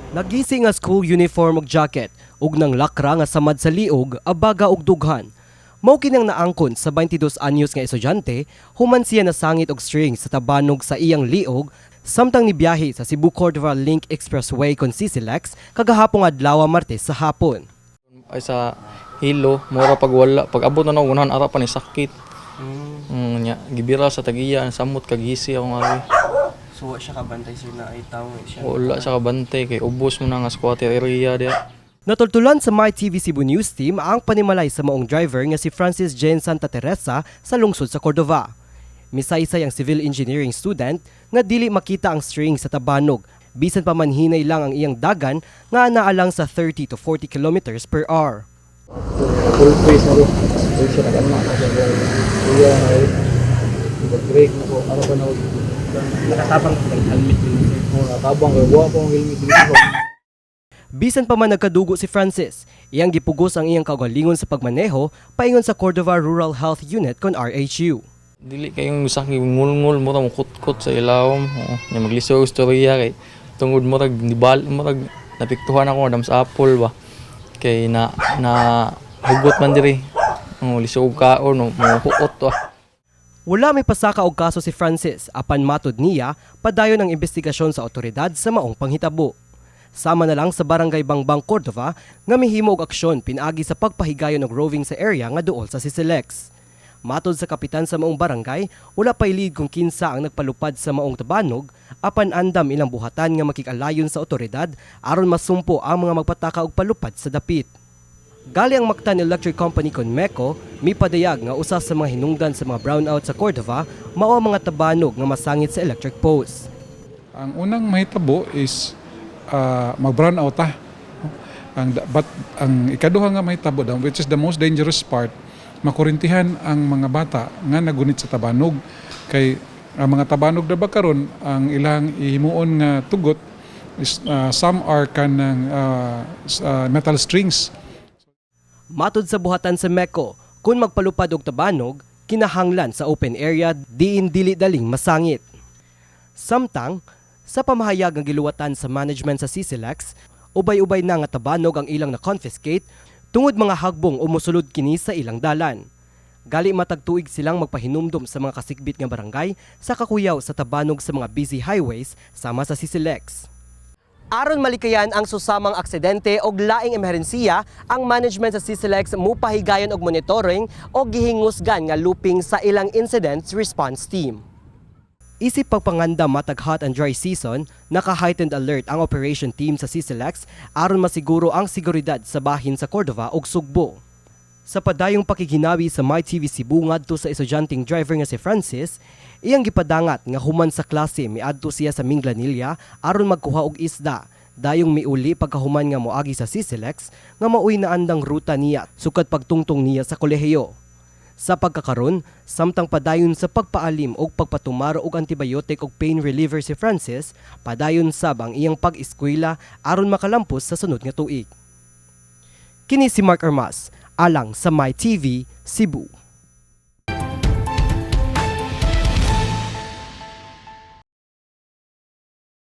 Nagisi nga school uniform ug jacket ug nang lakra nga samad sa liog, abaga ug dughan. Mao kinang naangkon sa 22 anyos nga estudyante human siya nasangit og string sa tabanog sa iyang liog samtang nibiyahe sa Cebu Cordova Link Expressway kon CCLEX kagahapong adlaw, Martes sa hapon. Ay sa hilo, mura pag wala, pag abot na na unahan, ara pa ni sakit. Nya gibira sa tagiya ang samot kag gisi akong ari. So wa siya kabantay, sir, na ay tawo siya? Wala sa kabantay kay ubos mo na nga squatter area diha. Natultulan sa MyTV Cebu News Team ang panimalay sa maong driver nga si Francis Jane Santa Teresa sa lungsod sa Cordova. Misaysay ang civil engineering student nga dili makita ang string sa tabanog bisan pa man hinay lang ang iyang dagan nga naalang sa 30 to 40 kilometers per hour. Full face na ko. Full siya nag-ano na siya. Kuya na rin. Break na ko. Ara pa na ko. Nakatabang ang helmet din, sir? Oh, natabang kay wa ko ang helmet dito. Bisan pa man nagkadugo si Francis, iyang gipugos ang iyang kaugalingon sa pagmaneho paingon sa Cordova Rural Health Unit kon RHU. Dili kayong sakit, ngulngul mo mo kutkot sa ilawom. Oo. Nya maglisod og istorya kay tungod murag nibal murag napiktuhan ako Adam's apple ba. Kay na na hugot man diri. Oh, lisod og kaon no, mo huot wa. Wala may pasaka og kaso si Francis apan matod niya, padayon ang investigasyon sa otoridad sa maong panghitabo. Sama na lang sa Barangay Bangbang, Cordova nga mihimo og aksyon pinaagi sa pagpahigayon og roving sa area nga duol sa CCLEX. Matod sa kapitan sa maong barangay, wala pay lead kung kinsa ang nagpalupad sa maong tabanog apan andam ilang buhatan nga makig-alayon sa otoridad aron masumpo ang mga magpataka og palupad sa dapit. Gali ang Mactan Electric Company kon MECO, mipadayag nga usa sa mga hinungdan sa mga brownout sa Cordova mao ang mga tabanog nga masangit sa electric post. Ang unang mahitabo is mag-brown out ta. But ang ikaduha nga mahitabo daw, which is the most dangerous part, makurintihan ang mga bata nga nagunit sa tabanog kay ang mga tabanog na ba karon, ang ilang ihimuon nga tugot is some are kanang metal strings. Matod sa buhatan sa MECO, kung magpalupad og tabanog, kinahanglan sa open area diin dili daling masangit. Samtang, sa pamahayag nga giluwatan sa management sa CCLEX, ubay-ubay na nga tabanog ang ilang na-confiscate tungod mga hagbong o mosulod kini sa ilang dalan. Gali matag tuig silang magpahinumdom sa mga kasikbit nga barangay sa kakuyaw sa tabanog sa mga busy highways sama sa CCLEX. Aron malikayan ang susamang aksidente og laing emerhensiya, ang management sa CCLEX mupahigayon og monitoring o gihingusgan nga looping sa ilang incidents response team. Isip pagpanganda matag hot and dry season, naka-heightened alert ang operation team sa CCLEX aron masiguro ang seguridad sa bahin sa Cordova ug Sugbo. Sa padayong pakighinawi sa MyTV Cebu ngadto sa estudyanteng driver nga si Francis, iyang gipadangat nga human sa klase miadto siya sa Minglanilla aron magkuha og isda. Dayong miuli pagkahuman nga moagi sa CCLEX nga maoy naandang ruta niya sukad pagtungtong niya sa kolehiyo. Sa pagkakaron, samtang padayon sa pagpaalim og pagpatumaro og antibiotic ug pain reliever si Francis, padayon sab ang iyang pag-eskwela aron makalampos sa sunod nga tuig. Kini si Mark Armas, alang sa MyTV Cebu.